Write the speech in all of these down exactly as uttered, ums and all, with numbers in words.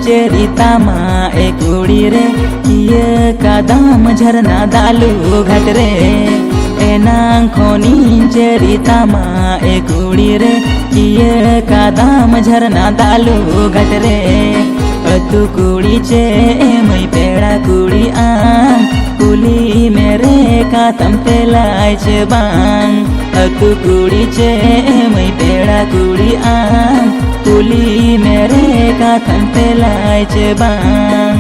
Cherry ᱛᱟᱢᱟ ᱮ ᱠᱩᱲᱤ ᱨᱮ, ᱤᱭᱟᱹ ᱠᱟᱫᱟᱢ ᱡᱷᱟᱨᱱᱟ ᱫᱟᱜ ᱞᱩ ᱜᱷᱟᱴ ᱨᱮ᱾ ᱮᱱᱟᱝ ᱠᱷᱚᱱᱤᱧ ᱪᱮᱨᱤ ᱛᱟᱢᱟ ᱮ ᱠᱩᱲᱤ ᱨᱮ, ᱤᱭᱟᱹ ᱠᱟᱫᱟᱢ ᱡᱷᱟᱨᱱᱟ ᱫᱟᱜ ᱞᱩ ᱜᱷᱟᱴ ᱨᱮ᱾ ᱟᱹᱛᱩ ᱠᱩᱲᱤ ᱪᱮ ᱢᱟᱹᱭ ᱯᱮᱲᱟ ᱠᱩᱲᱤ ᱟᱢ, ᱠᱩᱞᱤ ᱢᱮᱨᱮ ᱠᱟᱛᱷᱟᱢ ᱛᱮᱞᱟᱭ ᱪᱮ ᱵᱟᱝ? ᱟᱹᱛᱩ ᱠᱩᱲᱤ ᱪᱮ ᱢᱟᱹᱭ ᱯᱮᱲᱟ ᱠᱩᱲᱤ ᱟᱢ, ᱠᱩᱞᱤ ᱢᱮᱨᱮ ᱠᱟᱛᱷᱟᱢ ᱛᱮᱞᱟᱭ ᱪᱮ ᱵᱟᱝ?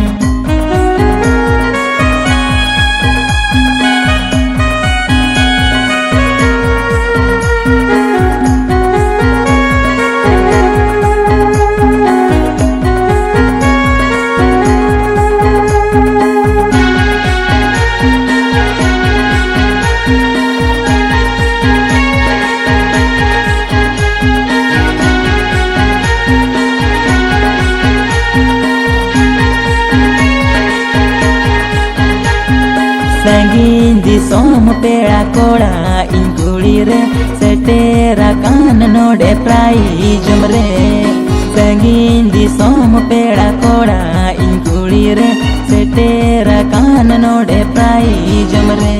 ᱥᱟᱺᱜᱤᱧ ᱫᱤᱥᱚᱢ ᱯᱮᱲᱟ ᱠᱚᱲᱟ ᱤᱧ ᱠᱩᱲᱤ ᱨᱮ, ᱥᱮᱴᱮᱨ ᱟᱠᱟᱱ ᱱᱚᱰᱮ ᱯᱨᱟᱭᱤᱡᱽ ᱡᱚᱢ ᱨᱮ᱾ ᱥᱟᱺᱜᱤᱧ ᱫᱤᱥᱚᱢ ᱯᱮᱲᱟ ᱠᱚᱲᱟ ᱤᱧ ᱠᱩᱲᱤ ᱨᱮ, ᱥᱮᱴᱮᱨ ᱟᱠᱟᱱ ᱱᱚᱰᱮ ᱯᱨᱟᱭᱤᱡᱽ ᱡᱚᱢ ᱨᱮ᱾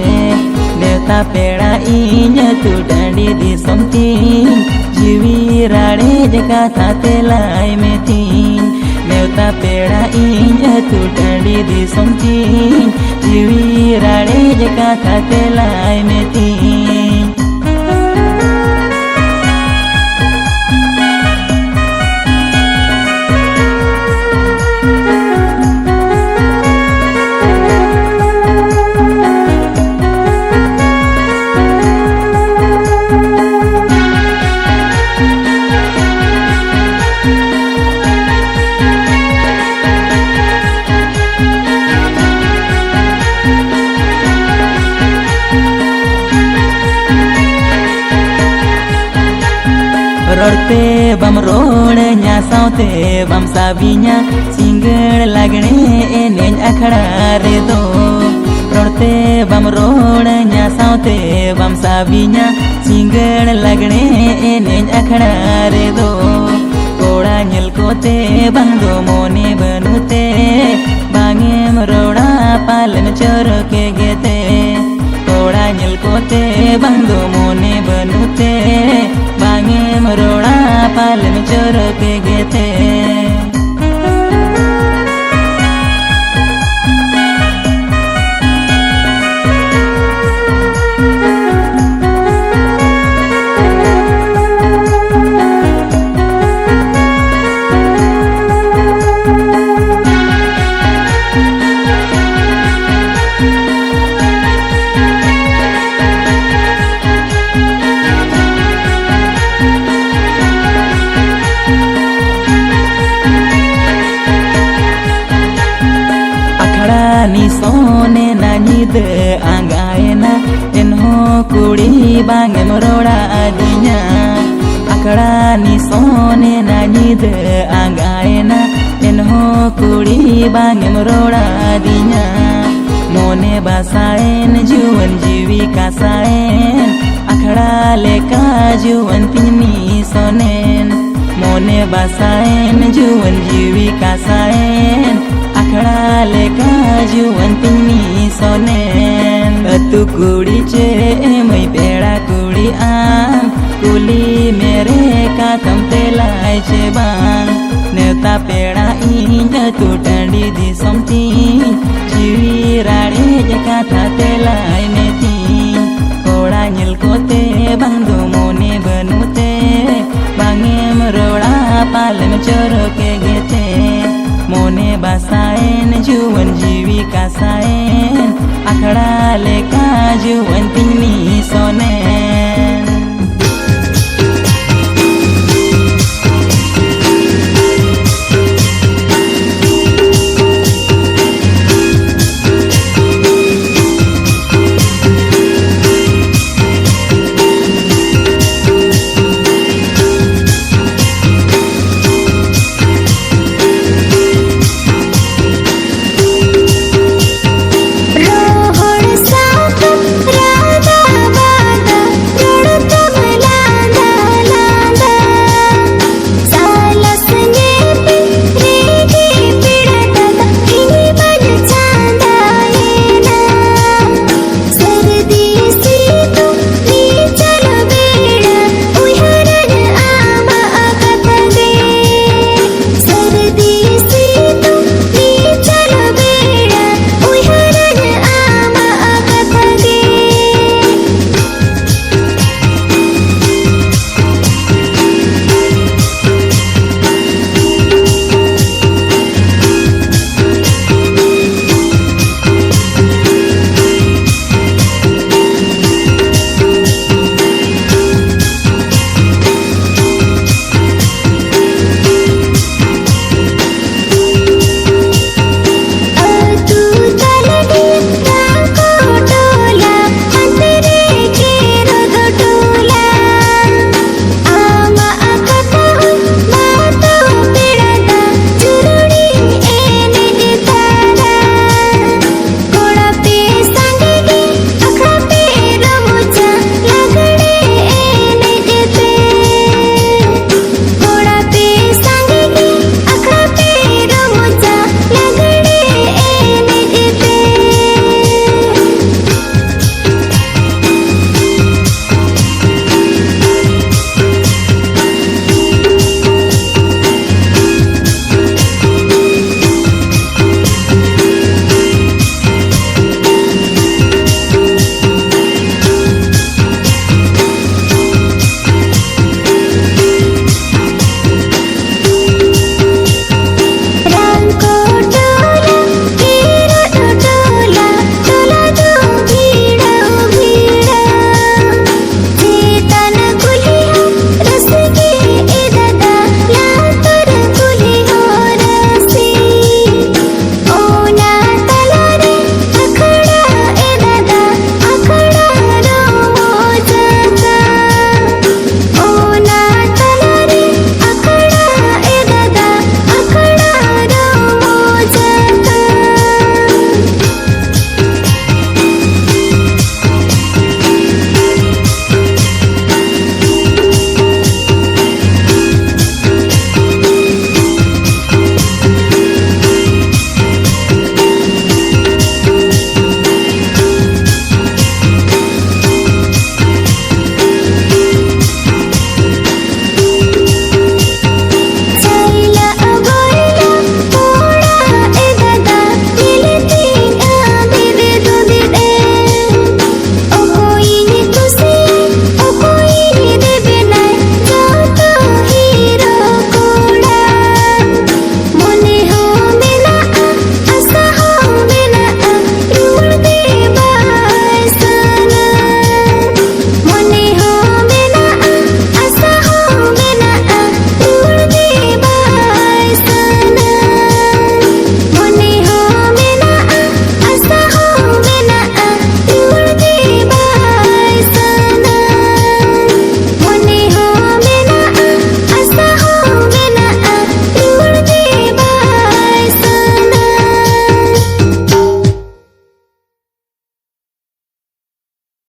ᱱᱮᱣᱛᱟ ᱯᱮᱲᱟ ᱤᱧ ᱟᱹᱛᱩ ᱴᱟᱺᱰᱤ ᱫᱤᱥᱚᱢ ᱛᱤᱧ, ᱡᱤᱣᱤ ᱨᱟᱲᱮᱡ ᱠᱟᱛᱷᱟ ᱛᱮᱞᱟᱭ ᱢᱮ ᱛᱤᱧ᱾ ᱱᱮᱣᱛᱟ ᱯᱮᱲᱟ ᱤᱧ ᱟᱹᱛᱩ ᱴᱟᱺᱰᱤ ᱫᱤᱥᱚᱢ ᱛᱤᱧ, ᱡᱤᱣᱤ ᱨᱟᱲᱮᱡ ᱠᱟᱛᱷᱟ ᱛᱮᱞᱟᱭ ᱢᱮ ᱛᱤᱧ᱾ ᱨᱚᱲᱛᱮ ᱵᱟᱢ ᱨᱚᱲᱟᱹᱧᱟ, ᱥᱟᱶᱛᱮ ᱵᱟᱢ ᱥᱟᱵᱤᱧᱟ, ᱥᱤᱸᱜᱟᱹᱲ ᱞᱟᱜᱽᱬᱮ ᱮᱱᱮᱡ ᱟᱠᱷᱲᱟ ᱨᱮᱫᱚ᱾ ᱨᱚᱲᱛᱮ ᱵᱟᱢ ᱨᱚᱲᱟᱹᱧᱟ, ᱥᱟᱶᱛᱮ ᱵᱟᱢ ᱥᱟᱵᱤᱧᱟ, ᱥᱤᱸᱜᱟᱹᱲ ᱞᱟᱜᱽᱬᱮ ᱮᱱᱮᱡ ᱟᱠᱷᱲᱟ ᱨᱮᱫᱚ᱾ ᱠᱚᱲᱟ ᱧᱮᱞ ᱠᱚᱛᱮ ᱵᱟᱝ ᱫᱚ ᱢᱚᱱᱮ ᱵᱟᱹᱱᱩᱜ ᱛᱮ, ᱵᱟᱝ ᱮᱢ ᱨᱚᱲᱟ ᱯᱟᱞᱮᱢ ᱪᱚᱨᱚᱠ ᱜᱮᱛᱮ᱾ ᱠᱚᱲᱟ ᱧᱮᱞ ᱠᱚᱛᱮ ᱵᱟᱝ ᱫᱚ ᱢᱚᱱᱮ ᱵᱟᱹᱱᱩᱜ ᱛᱮ, ᱵᱟᱝ ᱮᱢ ᱨᱚᱲᱟ ᱯᱟᱞᱮᱢ ᱪᱚᱨᱚᱠ ᱜᱮᱛᱮ᱾ ᱟᱠᱷᱲᱟ ᱱᱤᱥᱚᱱᱮᱱᱟ ᱧᱤᱫᱟᱹ ᱟᱸᱜᱟᱭᱮᱱᱟ, ᱮᱱᱦᱚᱸ ᱠᱩᱲᱤ ᱵᱟᱝ ᱮᱢ ᱨᱚᱲ ᱟᱹᱫᱤᱧᱟ᱾ ᱟᱠᱷᱲᱟ ᱱᱤᱥᱚᱱᱮᱱᱟ ᱧᱤᱫᱟᱹ ᱟᱸᱜᱟᱭᱮᱱᱟ, ᱮᱱᱦᱚᱸ ᱠᱩᱲᱤ ᱵᱟᱝ ᱮᱢ ᱨᱚᱲ ᱟᱹᱫᱤᱧᱟ᱾ ᱢᱚᱱᱮ ᱵᱟᱥᱟᱭᱮᱱ ᱡᱩᱣᱟᱹᱱ ᱡᱤᱣᱤ ᱠᱟᱥᱟᱭᱮᱱ, ᱟᱠᱷᱲᱟ ᱞᱮᱠᱟ ᱡᱩᱣᱟᱹᱱ ᱛᱤᱧ ᱱᱤᱥᱚᱱᱮᱱ᱾ ᱢᱚᱱᱮ ᱵᱟᱥᱟᱭᱮᱱ ᱡᱩᱣᱟᱹᱱ ᱡᱤᱣᱤ ᱠᱟᱥᱟᱭᱮᱱ, ᱟᱠᱷᱲᱟ ᱞᱮᱠᱟ ᱡᱩᱣᱟᱹᱱ ᱛᱤᱧ ᱱᱤᱥᱚᱱᱮᱱ᱾ ᱟᱹᱛᱩ ᱠᱩᱲᱤ ᱪᱮ ᱢᱟᱹᱭ ᱯᱮᱲᱟ ᱠᱩᱲᱤ ᱟᱢ, ᱠᱩᱞᱤ ᱢᱮᱨᱮ ᱠᱟᱛᱷᱟᱢ ᱛᱮᱞᱟᱭ ᱪᱮ ᱵᱟᱝ? ᱱᱮᱣᱛᱟ ᱯᱮᱲᱟ ᱤᱧ ᱟᱹᱛᱩ ᱴᱟᱺᱰᱤ ᱫᱤᱥᱚᱢ ᱛᱤᱧ, ᱡᱤᱣᱤ ᱨᱟᱲᱮᱡ ᱠᱟᱛᱷᱟ ᱛᱮᱞᱟᱭ ᱢᱮ ᱛᱤᱧ᱾ ᱠᱚᱲᱟ ᱧᱮᱞ ᱠᱚᱛᱮ ᱵᱟᱝ ᱫᱚ ᱢᱚᱱᱮ ᱵᱟᱹᱱᱩᱜ ᱛᱮ, ᱵᱟᱝ ᱮᱢ ᱨᱚᱲᱟ ᱯᱟᱞᱮᱢ ᱪᱚᱨᱚᱠ ᱜᱮᱛᱮ᱾ ᱢᱚᱱᱮ ᱵᱟᱥᱟᱭᱮᱱ ᱡᱩᱣᱟᱹᱱ ᱡᱤᱣᱤ ᱠᱟᱥᱟᱭᱮᱱ, ᱟᱠᱷᱲᱟ ᱞᱮᱠᱟ ᱡᱩᱣᱟᱹᱱ ᱛᱤᱧ ᱱᱤᱥᱚᱱᱮᱱ᱾